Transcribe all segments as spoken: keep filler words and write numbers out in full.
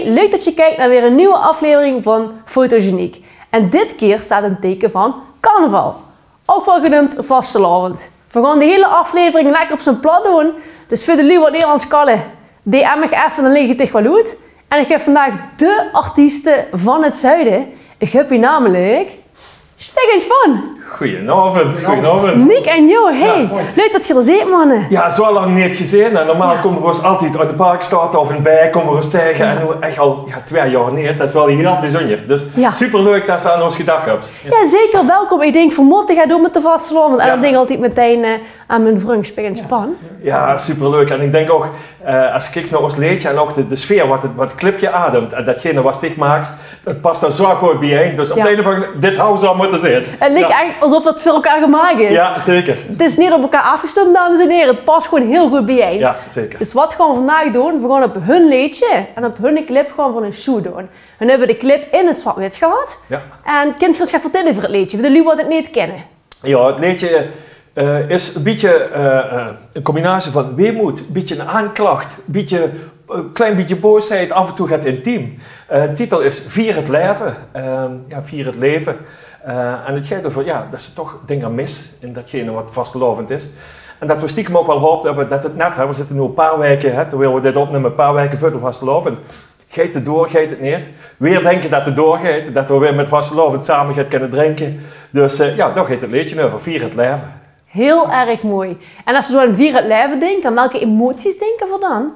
Leuk det se kieks nao weer ein nuuj aflevering van Fotogeniek. En dit kier steit in 't teike van carnaval. Ouch waal geneump vastelaovend. Veer gaon de hiele aflevering lekker op zien plat doon. Dus veur de luuj waat Nederlands kalle, DM mich effe, dan lik ich 't dich waal oet. En ich höb vandaag de artieste van 't zuide. Ich höb hie namelik Spik en Span. Goojenaovend, goojenaovend. Nick en Jo, hey. Jao, hoi. Leuk det geer d'r zeet, manne. Jao, zoe lang neet gezeen. En normaal kómme veer ós altied in de Parkstraot of in Baek kómme veer ós taenge. En noe ech al, jao, twee jaor neet. Det is waal hiel bezunder. Dus superleuk det se aan ós gedach höbs. Jao, zeker. Welkom. Ich dink, veer mótte gaon doon mit de vastelaovend. En dan dink ich altied metein, eh, aan mien vrunj Spik en Span. Jao, superleuk. En ich dink ouch, eh, es se kieks nao ós leedje en ouch de, de sfeer waat 't, waat 't clipje ademt en datgene waat se dich maaks, det pas d'r zoe good biejein. Dus op de ein of anger, dit haw zoe mótte zeen. 't Lik ech esof 't veur elkaar gemaak is. Jao, zeker. 't Is neet op elkaar aafgestump, dames en here. 't Pas gewoon hiel good biejein. Jao, zeker. Dus waat gaon veer vandaag doon? Veer gaon op hun leedje en op hun clip gaon veer ein shoot doon. Veer höbbe de clip in 't zwart-wit gehad. Jao. En kins se ós get vertèlle euver 't leedje, veur de luuj waat 't neet kinne? Jao, 't leedje, eh, is e bietje, eh, eh, ein combinatie van weemood, e bietje ein aanklach, e bietje, e klein bietje boosheid, aaf en toe get intiem. Eh, de titel is Vier 't laeve. Ehm, jao, vier 't laeve. Eh, en 't geit euver, jao, det se toch dinger mis in datgene waat vastelaovend is. En det veer stiekem ouch waal gehoopt höbbe det 't net, hè, veer zitte noe e paar waeke, hè, terwiel veer dit opnumme, e paar waeke veur de vastelaovend. Geit 't door, geit 't neet? Veer dinke det 't doorgeit, det veer weer mit vastelaovend same get kinne drinke. Dus, eh, jao, dao geit 't leedje euver, Vier 't laeve. Hiel erg mooi. En es se zoe aan Vier 't laeve dinks, aan welke emoties dinke veer dan?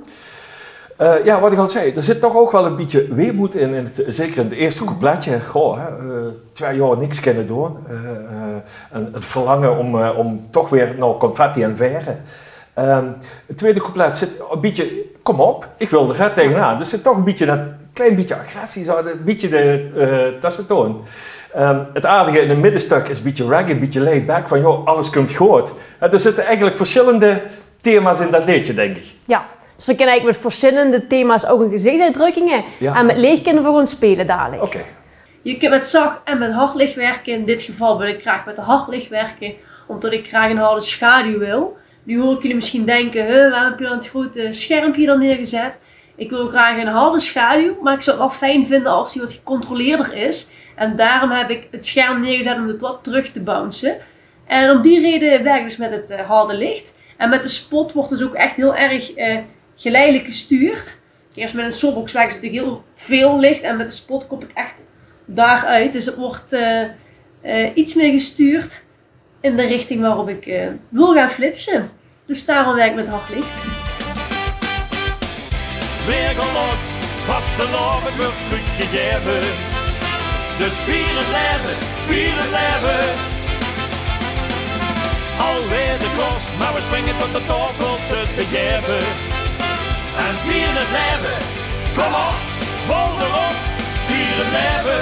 Eh, jao, waat ich al zag, d'r zit toch ouch waal e bietje weemood in, in 't, zeker in 't ierste coupletje. Goh, hè, eh, twee jaor niks kinne doon. Eh, eh, ein, ein verlange óm, eh, óm toch weer nao confetti en vaere. Ehm, 't twiede couplet zit e bietje, kóm op, ich wil d'r get taengenaan. Dus zit toch e bietje det klein bietje agressie, zoe e bietje de, eh, tössetoon. Ehm, 't aardige in 't middestök is e bietje reggae, e bietje laid back, van joh, alles kump good. Hè, d'r zitte eigelik versjillende thema's in det leedje, dink ich. Jao, dus veer kinne eigelik mit versjillende thema's ouch in gezichsuitdrökkinge en mit leech kinne veer gewoon speule dalik. Oké. Ge kint mit zach en mit hard leech wirke. In dit geval wil ich graag mit hard leech wirke, ómdet ich graag ein harde sjaduw wil. Noe huur ich uch mesjien dinke: "Hè, waorom höb geer dan 't groete sjermpje dan neergezat?" Ich wil graag ein harde sjaduw, mer ich zou 't waal fijn vinje es die get gecontroleerder is. En daorom höb ich 't sjerm neergezat óm 't get trök te bouncen. En óm die raeje wirk ich dus mit 't, eh, harde leech. En mit de spot wuuert dus ouch ech hiel erg, eh, geleidelik gestuurd. Kiek, es se mit ein softbox wirks, is 't natuurlik hiel väöl leech en mit de spot kump 't ech dao oet. Dus 't wuuert, eh, eh, get mieë gestuurd in de richting waorop ich, eh, wil gaon flitse. Dus daorom wirk ich mit hard leech. Weer gaon los, vastelaovend wuuert trökgegaeve. Dus vier 't laeve, vier 't laeve. Alweer de klos, mer veer springe tot de taofel zit begaeve. En vier 't laeve, kóm op, vol d'rop, vier 't laeve.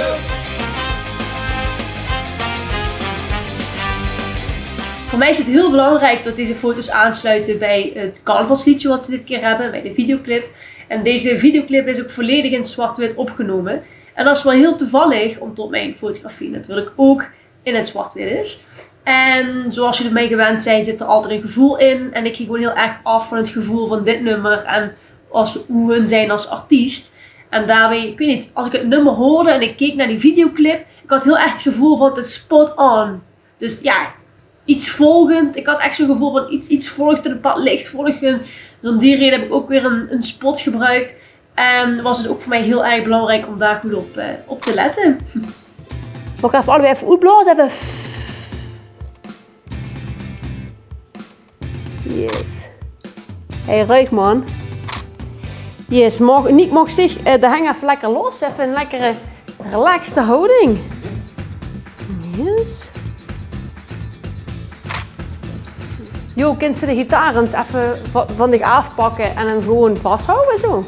Veur mich is 't hiel belangriek det deze foto's aansluite bie 't carnavalsleedje waat ze dit kier höbbe, bie de videoclip. En deze videoclip is ouch volledig in zwart-wit opgenómme. En det is waal hiel toevallig, ómdet mien fotografie natuurlik ouch in 't zwart-wit is. En zoewie geer van mich gewend zeet, zit d'r altied ein geveul in. En ich gaon gewoon hiel erg aaf van 't geveul van dit nummer en es, wie hun zeen es artiest. En daobie, ich weit neet, es ich 't nummer huurde en ich keek nao die videoclip, ich had hiel erg 't geveul van: 't is spot on. Dus jao, get volg. Ich had ech zoe'n geveul van get, get volg, ein bepaald leech volge. Dus óm die raeje höb ich ouch weer ein, ein spot gebroek. En waas 't ouch veur mich hiel erg belangriek óm dao good op, eh, op te lètte. Maag ich effe allebei effe oetblaoze? Effe. Yes. Hey, ruik, man. Yes, maag, Nick maag zich, eh, de heng effe lekker los. Effe ein lekkere, relaxte houding. Yes. Jo, kins se de gitaar ins effe va-, van dich aafpakke en 'm gewoon vashawwe, zo?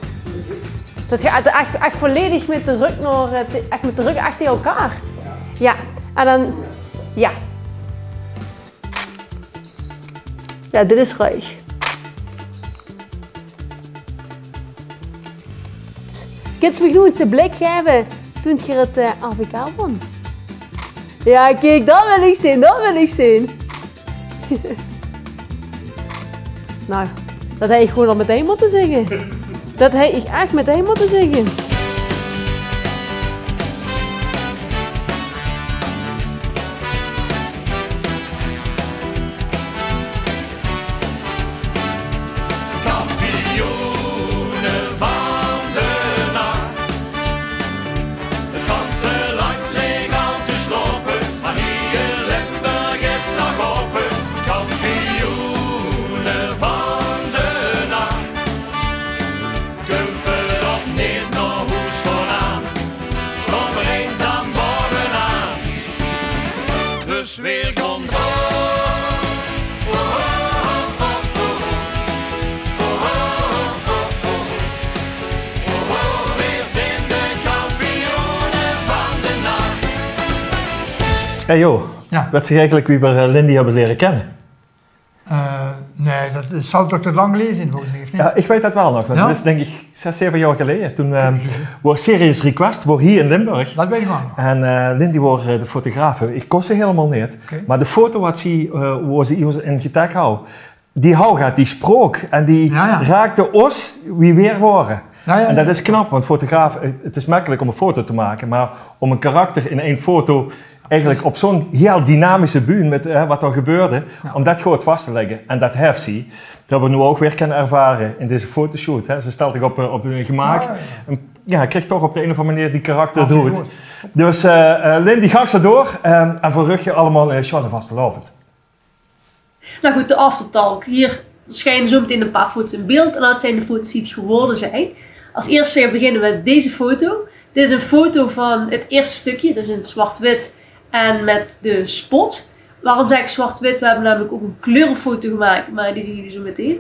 Det se ech, ech volledig mit de rök nao, eh, te-, ech mit de rök ech taenge elkaar. Jao, en dan, jao. Jao, dit is ruig. Kins se mich noe ins de blik gaeve toen geer 't, eh, A V K won? Jao, kiek, det wil ich zeen, det wil ich zeen. Nou, det haw ich gewoon al metein mótte zègke. Det haw ich ech metein mótte zègke. Is weer gaon door. Oh, oh, oh, oh, oh. Oh, oh, oh, oh, oh. Oh, oh, weer zien de kampioene van de nacht. Hey joh, ja. Wèts se eigelik wie v'r eh, Lindy höbbe liere kinne? Eh, nae, dat is, zal toch te lang geleje zien volges mich, of neet? Ja, ich weit dat waal nog, want dat is dink ich zès, zeve jaor geleje. Toen eh, woor Serious Request, woor hie in Limburg. Dat weit ich waal nog. En eh, Lindy woor eh, de fotografe. Ich kós ze hielemaol neet. Oké. Mer de foto wat ze, eh, woor ze hie in getag haw, die haw get, die sprook. En die raakde ós wie veer wore. Ja, ja, ja. En dat is knap, want fotograaf, eh, 't is mekkelik óm ein foto te make, mer óm ein karakter in ein foto eigelik op zo'n hiel dynamische bühne mit eh, wat d'r gebeurde, óm dat good vas te lègke. En dat haet ze. Dat höbbe v'r noe ouch weer kinne ervare in deze fotoshoot, hè. Ze stèlt zich op eh, op eh, gemaak. Ja, ja. En ja, krieg toch op de ein of anger meneer die karakter d'roet. Dus eh, eh, Lindy, gank zo door. Eh, en veur uch allemaol eh, sjoene vastelaovend. Nou good, de aftertalk. Hie verschijne zo meteen ein paar foto's in beeld. En dat zien de foto's die 't gewore zien. As ierste beginne v'r mit deze foto. Dit is ein foto van 't ierste stökske. Dat is in zwart-wit en mit de spot. Waorom zèk ich zwart-wit? V'r höbbe namelik ouch ein kleurefoto gemaak, mer die zeen v'r zo meteen.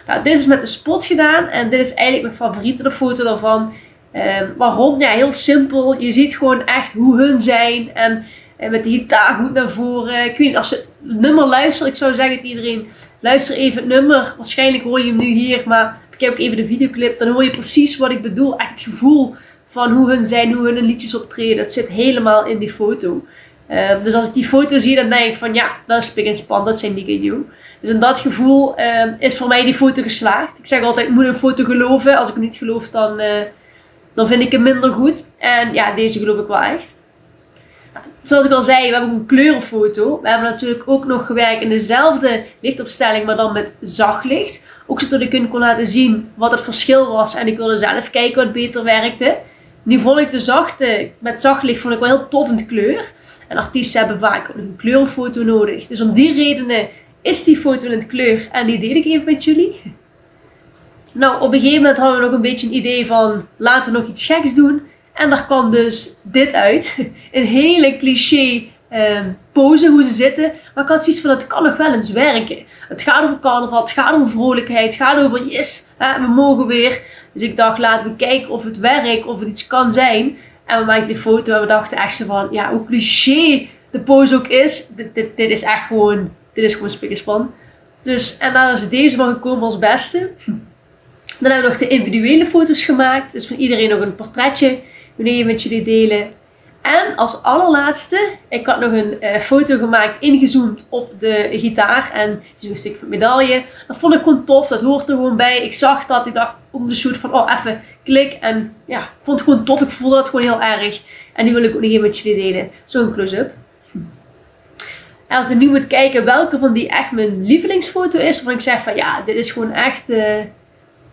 Nou, dit is mit de spot gedaon en dit is eigelik mien favoriete foto daovan. Eh, waorom? Ja, hiel simpel. Doe zuus gewoon ech wie hun zien en eh, mit de gitaar good nao veure. Ich weit neet, as se 't nummer luistert, ich zou zègke taenge ederein: luister effe 't nummer. Waarsjienlik huuers se 'm noe hie, mer bekijk ouch effe de videoclip. Dan huuers se precies wat ich bedoel. Ech 't geveul van wie hun zien, wie hun in leedjes optraeje. Dat zit hielemaol in die foto. Eh, dus as ich die foto zeen, dan dink ich van: ja, dat is spik en span, dat zien Nick en Jo. Dus in dat geveul eh, is veur mich die foto geslaag. Ich zèk altied: ich mót ein foto geluive. As ich 'm neet geluif, dan eh, dan vind ich 'm minder good. En ja, deze geluif ich waal ech. Zoals ich al zag, v'r höbbe ein kleurefoto. V'r höbbe natuurlik ouch nog gewirk in dezelfde lichopstelling, mer dan mit zach lich. Ouch zoetot ich hun kós laote zeen wat 't versjil waor. En ich wól zelf kieke wat baeter wirkde. Noe vónj ich de zachte mit zach lich vónj ich waal hiel tof in de kleur. En artieste höbbe vaak ouch nog ein kleurefoto nudig. Dus óm die raeje is die foto in de kleur en die deel ich effe mit uch. Nou, op ein gegaeve moment hadde v'r nog ein bietje ein idee van: laote v'r nog get geks doon. En dao kaom dus dit oet. Ein hiel cliché eh, pose, wie ze zitte. Mer ich had zoeget van: dat kan nog waal ins wirke. 't Geit euver carnaval, 't geit euver vreulikheid, 't geit euver: yes, hè, v'r moge weer. Dus ich dach: laote v'r kieke of 't wirk, of 't get kan zien. En v'r maakde die foto en v'r dachte ech zo van: ja, wie cliché de pose ouch is, dit, dit, dit is ech gewoon, dit is gewoon spik en span. Dus, en dao is deze van gekómme as beste. Dan höbbe v'r nog de individuele foto's gemaak. Dus van ederein nog ein portretje. Wille v'r effe mit uch deile. En as allerlaatste, ich had nog ein eh, foto gemaak, ingezoomd op de gitaar. En die is ouch ein stökske van de medaille. Dat vónj ich gewoon tof, dat huuert d'r gewoon bie. Ich zag dat, ich dach ónger de shoot van: oh, effe klik. En ja, vónj 't gewoon tof. Ich veulde dat gewoon hiel erg. En die wil ich ouch nog effe mit uch deile. Zoe'n close-up. En as ich noe mót kieke welke van die ech mien lievelingsfoto is, wovan ich zèk van: ja, dit is gewoon ech eh,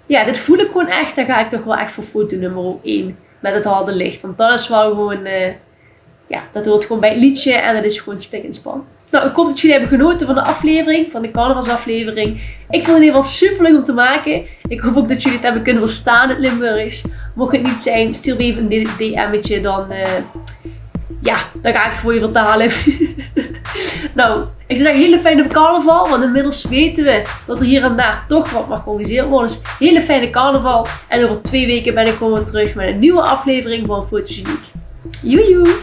ja, dit veul ich gewoon ech, dan gaon ich toch waal ech veur foto nummer ein mit 't harde lich. Want dat is waal gewoon eh, ja, dat huuert gewoon bie 't leedje en dat is gewoon spik en span. Nou, ich haop dat geer höb genaote van de aflevering, van de carnavalsaflevering. Ich vónj 't in eder geval superleuk óm te make. Ich haop ouch dat geer 't höb kinne verstaon, 't Limburgs. Moch 't neet zien, stuur mich effe ein D M'tje, dan eh, ja, dan gaon ich 't veur uch vertaole. Nou, ich zou zègke: hiel fijne carnaval, want inmiddels weite v'r dat d'r hie en dao toch get maag georganiseerd waere. Dus hiel fijne carnaval. En euver twee waeke bön ich weer trök mit ein nuuj aflevering van Fotogeniek. Joejoe!